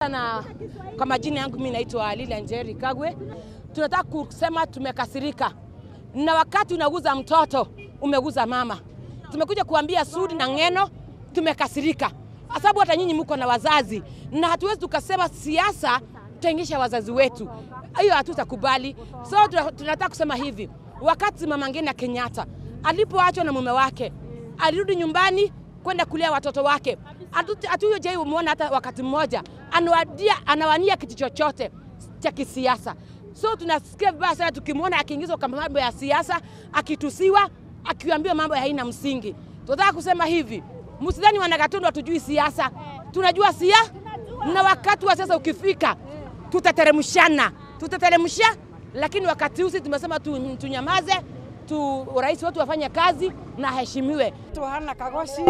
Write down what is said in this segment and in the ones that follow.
Na kwa majina yangu mimi naitwa Lilian Njeri Kagwe. Tunataka kusema tumekasirika. Na wakati unaguza mtoto, umeguza mama. Tumekuja kuambia Sudi na Ngeno tumekasirika. Sababu hata nyinyi mko na wazazi na hatuwezi tukasema siasa tutaingisha wazazi wetu. Hiyo hatutakubali. So tunataka kusema hivi, wakati Mama Ngina Kenyatta alipoachwa na mume wake, alirudi nyumbani kwenda kulea watoto wake. Hatujai muona hata wakati mmoja anawania kitu chochote cha kisiasa. So tunasikia vibaya sana tukimuona akiingizwa kwa mambo ya siasa, akitusiwa, akiambiwa mambo haina msingi. Tunataka kusema hivi, msidhani wanagatundu hatujui siasa. Tunajua siasa, na wakati wa siasa ukifika tutateremshana. Tutateremsha, lakini wakati huu tumesema tunyamaze, rais wetu afanye kazi na aheshimiwe. Hana Kagoshi,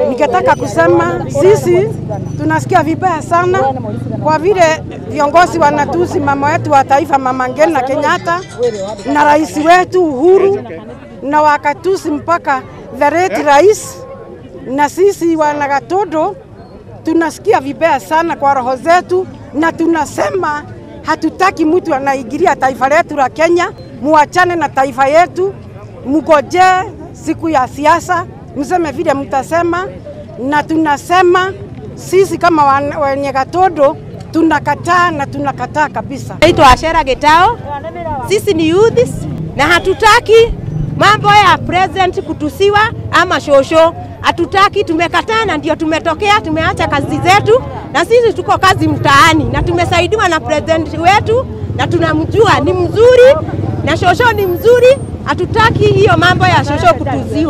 ningetaka kusema sisi tunasikia vibaya sana kwa vile viongozi wanatusi mama wetu wa taifa Mama Ngina Kenyatta na rais wetu Uhuru, na wakatusi mpaka the late rais, na sisi wanagatodo tunasikia vibaya sana kwa roho zetu, na tunasema hatutaki mtu anaingilia taifa letu la Kenya. Muachane na taifa yetu, mgoje siku ya siasa, mseme vile mtasema. Na tunasema sisi kama wenye Gatodo tunakataa, na tunakataa kabisa. Naitwa Ashera Getao. Sisi ni youths na hatutaki mambo ya president kutusiwa ama shosho. Hatutaki, tumekataa na ndio tumetokea, tumeacha kazi zetu na sisi tuko kazi mtaani na tumesaidiwa na president wetu na tunamjua ni mzuri na shosho ni mzuri. Hatutaki hiyo mambo ya shosho kutuziwa.